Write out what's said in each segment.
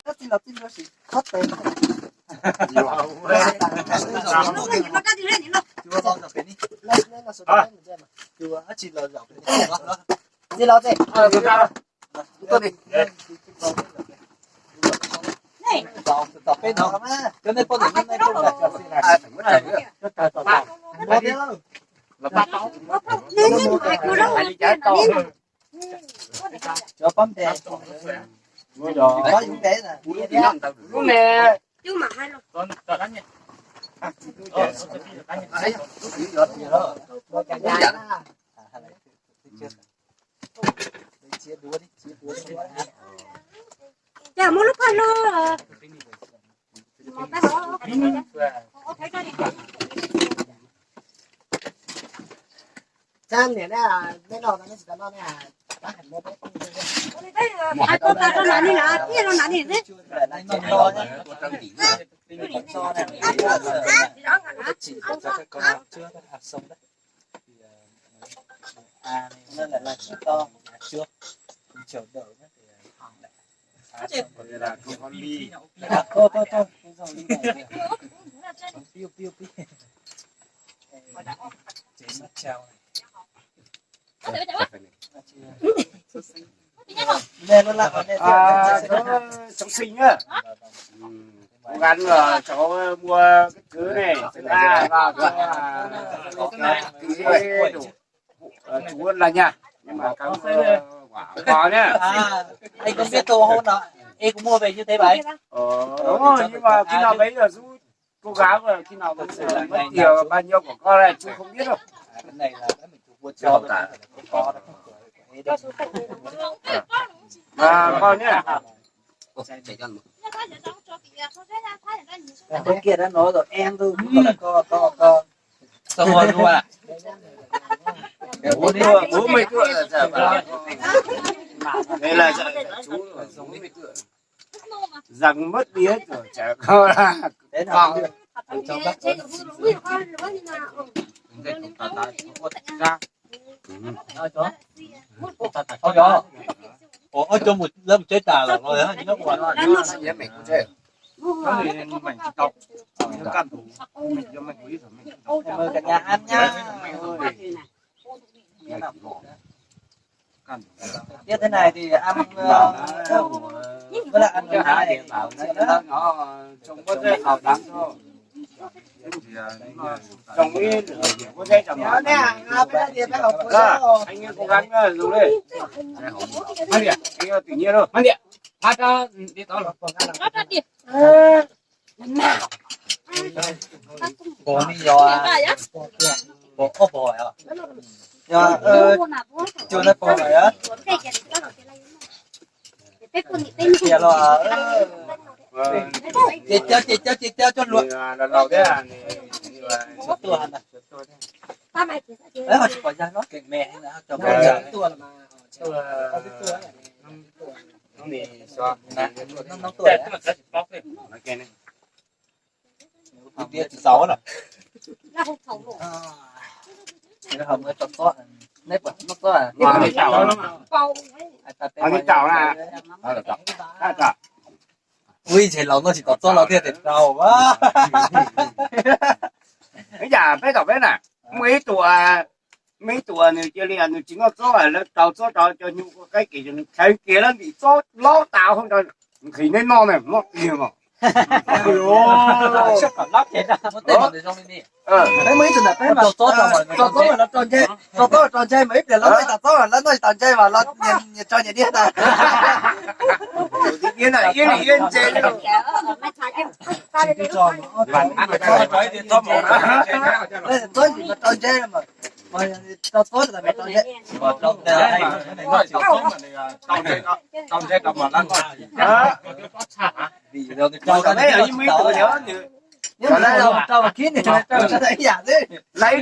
Tab txij los txij ntsuab sim khob tes. Txij los txij. Tom peb no, cov nej poj niam nej tuaj. Cov pab ntes, pab yus ntes na. Ces muab lub phaj no. Hais ko tas rau nam ni na, tij rau nam ni xwb. Sống sinh á. Cố gắng cho mua cái thứ này, thứ ba là cái, cái đủ, ờ, chú là nha. Nhưng mà các, ờ, quả bò nhá. Anh không biết tô hôn à? Em cũng mua về như thế vậy. Ờ, đúng rồi, nhưng mà khi nào đấy là rút. Cô gái mà khi nào mà mất tiền bao nhiêu của con này chú không biết đâu. Cái này là cái mình mua cho nó có, nó không có. Mà con nhá. Con kia đã nói rồi, em tôi cũng là con, con, con. Sao ngon luôn à? Bố, bố mày cứ ở, ở, ở. Đây là chú, bố mày cứ ở. Rằng mất đi hết rồi, chả có là con. Ôi, cho một lớp một chế tài rồi, rồi đó, nó qua. Nó thì mình chỉ tộc, nó canh thủ, mình cho mình có ý tưởng mình chỉ tộc. Mời cả nhà ăn nha. Tiếp thế này thì ăn, ờ, với lại ăn cái này. Nó trông có dễ hợp lắm thôi. Trông ít, có dễ trồng lắm. Anh em cố gắng, ờ, dùng đi. Anh em tự nhiên thôi. Phát ra, đi tao rồi. Bò ni yog, bò ub bò yog. Yog, cua na bò yog. Tias los, ces cov, ces cov, ces cov coj luag. Tuaj na. Ho tsis pom yag no. Keem me na, cov me yag tuaj mas. Nws tias tsis xaus na. Ho muab tso txob, neb puas noj txob? Ua ib ntshe laus noj tsis tau txob laus thiaj tias rau. Ib yam peb tom peb na, muaj ib tug, muaj ib tug nws cia li nws tsis noj txob, lawv rau txob rau cov nyuj qaib kiag, nws kheev kiag lawv ntim txob lob tas hauv nrog nqhis neb noj na, noj tiag mas. Peb muaj ib tug ntawm peb mas, rau txob mas los rau ntshe, rau txob los rau ntshe mas ib pliag lawv noj ib tag txob, lawv noj ib tag ntshe mas los nyias tso nyias diab tas. Txob mas rau ntshe mas, rau txob mas rau ntshe. Lawv ib rau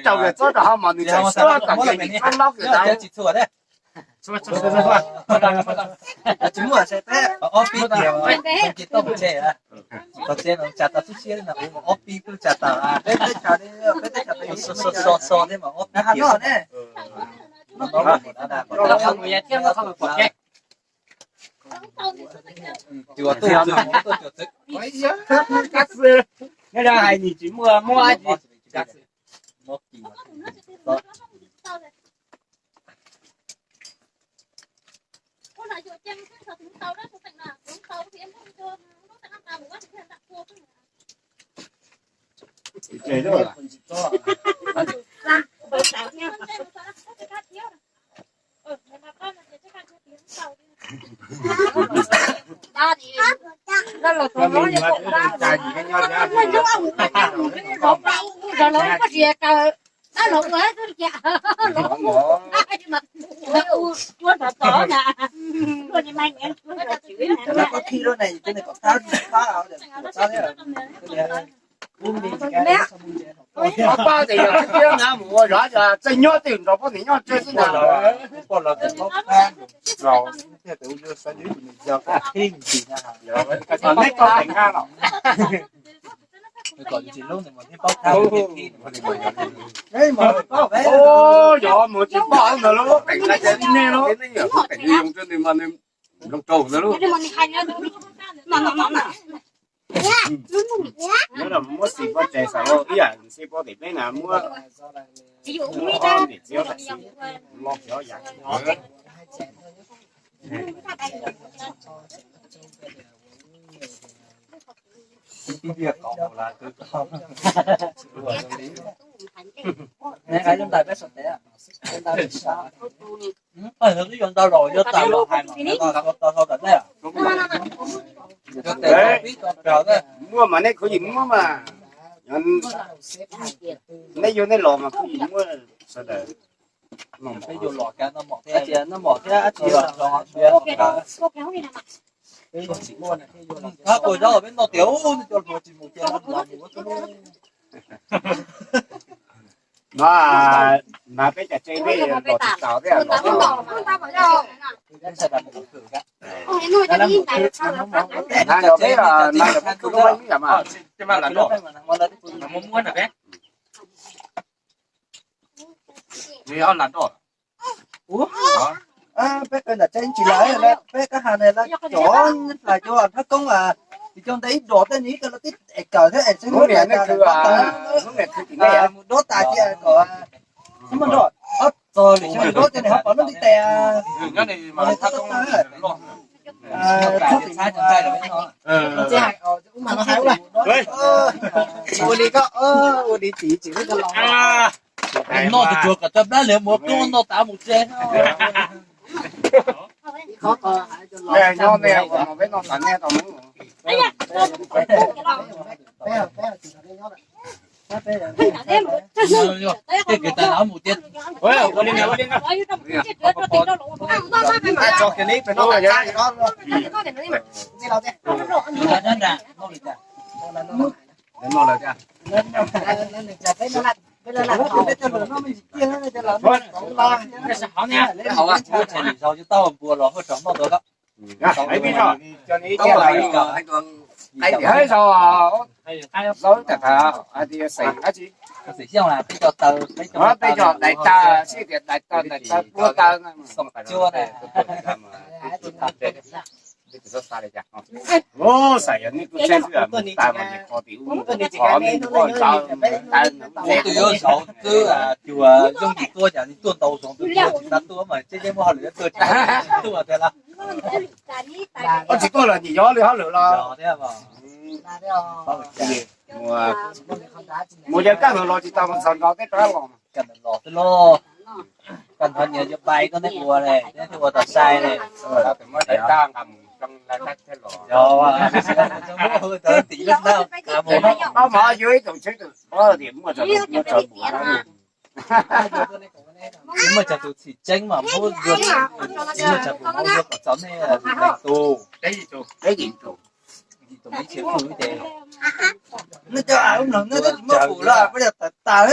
kawg txob rau hauv mos nws tseem sab tom kev txob lob kawg tau. Tsis muaj sai peb ob pib tiag, ces tau tse, tau tse no tsa tas xub siab na, ua ob pib kuj tsa tas, peb peb tsa li, peb peb tsa peb so so so so thiab mas ob pib tiag. Cuag tuaj, tuaj cuag txwv. Nyob rau hais nim tsis muaj muab dab tsi. Pab pab tias yog txiv nyob mus ua zov, txawj nyob twg nrog poj niam nyob tseg xwb ntag. Neb koj teem nqa los. Yog mus tsis pom ntawd lub teem nqa ces nej lub teem zoo rau nws mas nws nplooj rau ntawd lub. Nyob rau muab xim pov tseg xav ib yam xim pov tim peb na muab niam txiv tam sim los xyov yam. Muaj mas nej khuv xim muab mas, nej yug nej los mas khuv xim muab sawv daws. Ua zaub peb noj tias ub, nej cov hluas tsis mus ces no mas peb cov tsev peb los tsis tau thiab los. Peb qw nram tsev tsis lawv, peb kab ha ne lawv cov hla cov thab koob, tis cov ntawd ib dos tej nws ib co lawv tib es kawm thiab es xwb. Mus dob tas cia kom xwb muaj nroj ob txog lwm xyoo dob ces nws ho pom lub ntiv tes. Ua li koj ua li txiv tsis los. Noj tsuag tsuag kom cov plab liam mus peb noj tas mus tsev. Nyob nej ua no peb noj tas nej tau mus. Tej kev tas los mus tiag. Ua li ua li. Lwm zaus tau npua los huaj tsaus noj dua. Peb cov dais taw, sib tias dais taw, dais taw, pua taw. Xav yog nej kuj tsaib xwb, mus tas mas kho tim ub mus kho, nej kuj tsaib taw. Tus yuav zaum twb cuag yooj yim tuaj, cas nws tuaj ntau zaus tus tuaj tsis tau tuaj mas tseeb tseeb muaj hauj lwm tuaj tsis tuaj tiag lawm. Koj tsis tuaj los nim yog li hauj lwm los. Mus yawg Kaj Ntawv los tsis tau, txog nkaus tej rov los. Kaj Ntawv los xwb los. Kaj Ntawv nyias yuav pais koj neb ua ne, neb thiaj ua tau sai ne. Yog, koj mov yuav ib tsoom tsheb tus, tias muaj tsoom tus, muaj tsoom tus txhim tseeb mas muab, muaj tsoom tus mov yuav kom txog nej leej tug. Peb yim tus, yim tus ib txhia kuj ib ce. Nej cov av lub mloog nej twb tsis muaj pum los peb yog tas tas.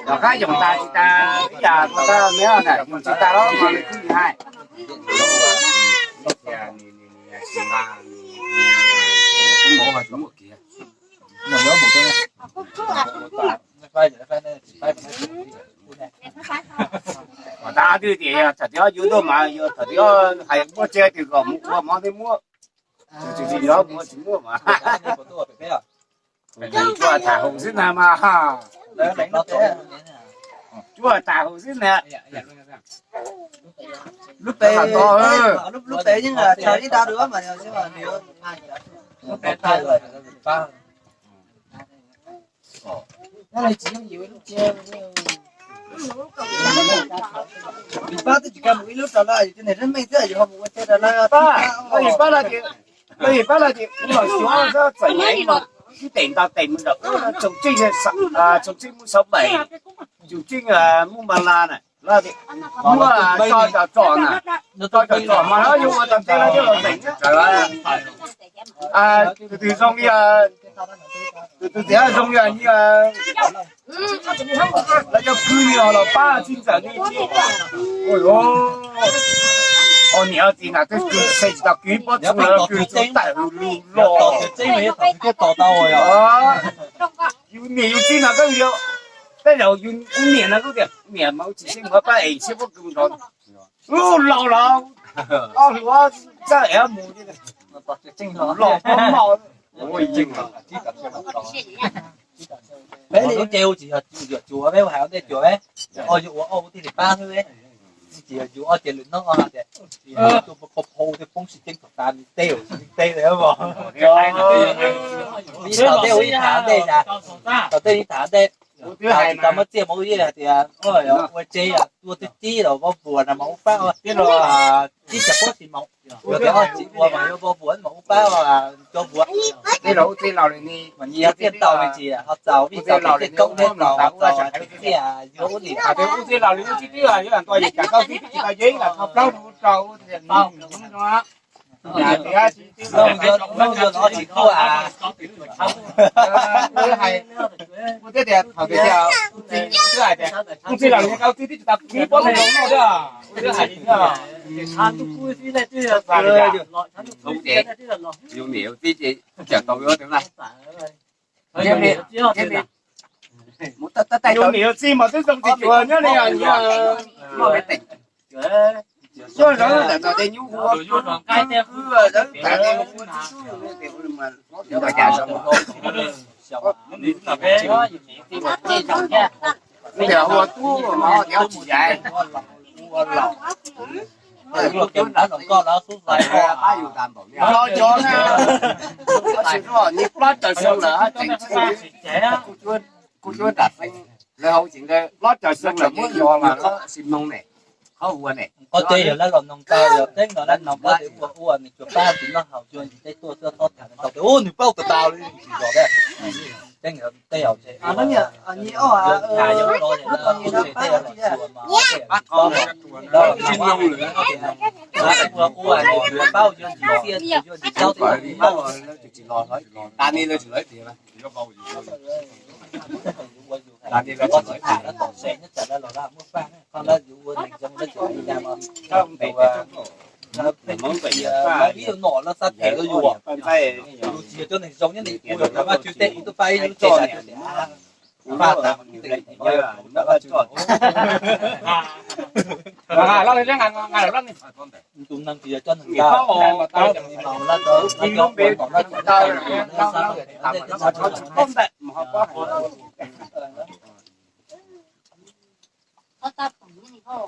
Los qab yoos tas tsis tas ib yam, yus tsis tas los mas nws kuj yog hais. Mas tab twb tias yog thaum twg yuav tuaj mas yog thaum twg hais muaj tsev twg kom mus ua mov thiaj muab. Tsis tsis yog muab tsis muaj mas. Tsuas tham hauv xwb ntag mas. Tsuas tham hauv xwb ntag. Lub pem, lub pem yeej tshaj ib dag dua mas. Pab twb tsis kam mus ib lub rau lawm, yus tus niam Zeb Meej thiab yus ho mus ua tsev rau lawv. Pab, Pab Laj ces, Pab Laj ces ub los xyov txawm nyeem ib tes nto tes mus nram ub, Tsoom Tseej, Tsoom Tseej mus Xauv Pem, Tsoom Tseej mus Npaj Las na, muab tso cov tsom na, tso cov tsom mas lawv yuav ua tau teb lawv coj los tseem teb raws. Tus twg zoo li, tus twg zoo li lawv cov kwv li los pab txij ntxawm li. Ua niam txiv na twb kwv se tsis tau kwv pob txhub lawv kwv txhub tawm lug lug los. Yus niam yus txiv no koj yog tej zaum yus niam no kuj tias niam mas ua tsis xyeej muab pab es siab pob kws nrov. Ub laus los ob hluas txawj ev mus los pob mom. Peb lub tsev ua tsis yog yus cuav peb ua hais ua ntej cuav peb, o yus ua ob ua tij li pab xwb peb, tsis yog yus ob ce lwm hnub o tias tus pau pau thiaj poob sib ceeb thaum tas nws tej tsis tej li os. Thaum tej ua ib tham ntej, thaum tej ib tham ntej, tsis tau muab txiaj mus ua tias ua tsev ua twb tib los pob puas no mas ua pab tib tsis pob tsis mus. Yog tias ho tsis ua mas yuav pob puas mas ua pab cov puas. Mas nyias txiaj tau me ntsis ho txaus vij txaus tej koob tej txaus ho txaus txiaj yuav ua li. Ub yuav no tsis tuaj. Yus niam yus txiv mas twb zoo tiag cuag nyob li. Yus zawv tawm tej nyuj ua, zawv tawm tej ua tsis sub, ua cas zoo. Tias ua tub mas tias tsis yaiv, ua laus. Los cov na, tab yus tas npaum li. Los cov na, tab sis nws plaub caug xyoo lawm tseem txwj, kuj cuab nram xeeb, lawv hauv tseem plaub caug xyoo lawm muab yos mas sis moog ne, qhov ua ne. Qhov tseeb yog lawv los noog tau, yog tseeb no lawv noog koj ua ua nws tsuas pab tsis noj haus cuag ntsis tej tuaj xwb, txhob tham tau tias ub nws paub tau tau li tsis yog. Tseeb yog tej yog tseeb, ua ua nws paub cuag ntsis txiaj cuag ntsis txaub tej. Tas ni lawv tsis lawv tias tas ni lawv tsis lawv tias. Lawv tom se nyob tsam lawv los lawv muaj faj, qhov lawv yuav ua neeg zoo lawv tsis ua li cas mas. Lawv ib yam nom lawv xav them lawv yuav, yus tsis yog cov neeg zoo nyob ntawm kuv, yog cov vaj tswv teb kuv twb pab ib lub tso. Pab tas mas kuv tes kuv tsis nyob. Tus neeg tsis yog cov neeg zoo, lawv tsis ua tom lawv tsis tau.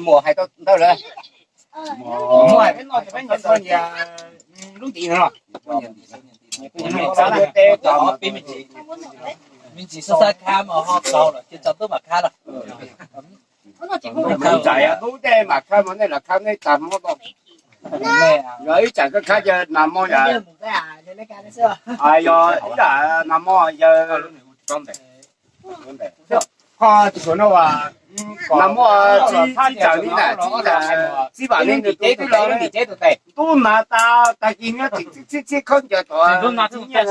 Muaj hais tau ntawd lawm. Muaj hais peb noj ces peb nyias nyias lub ntim no los. Me ntsis xab xab khab mas ho tau lawm ces tsaus ntuj mam khab lawm. Tsaus ntuj tej mam khab mas nej los khab nej tag hmo tau. Yog ib tsam koj khab yawg nas mos yog, yog ib tsam nas mos yawg, ho tsis suav no as, nas mos txib txib tsawg li na, txib vam li nws tus twb los tub nas tas tag kis nyob tseem txib txib khaub ncaws tom txib nyiaj.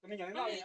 tus me nyuam no li.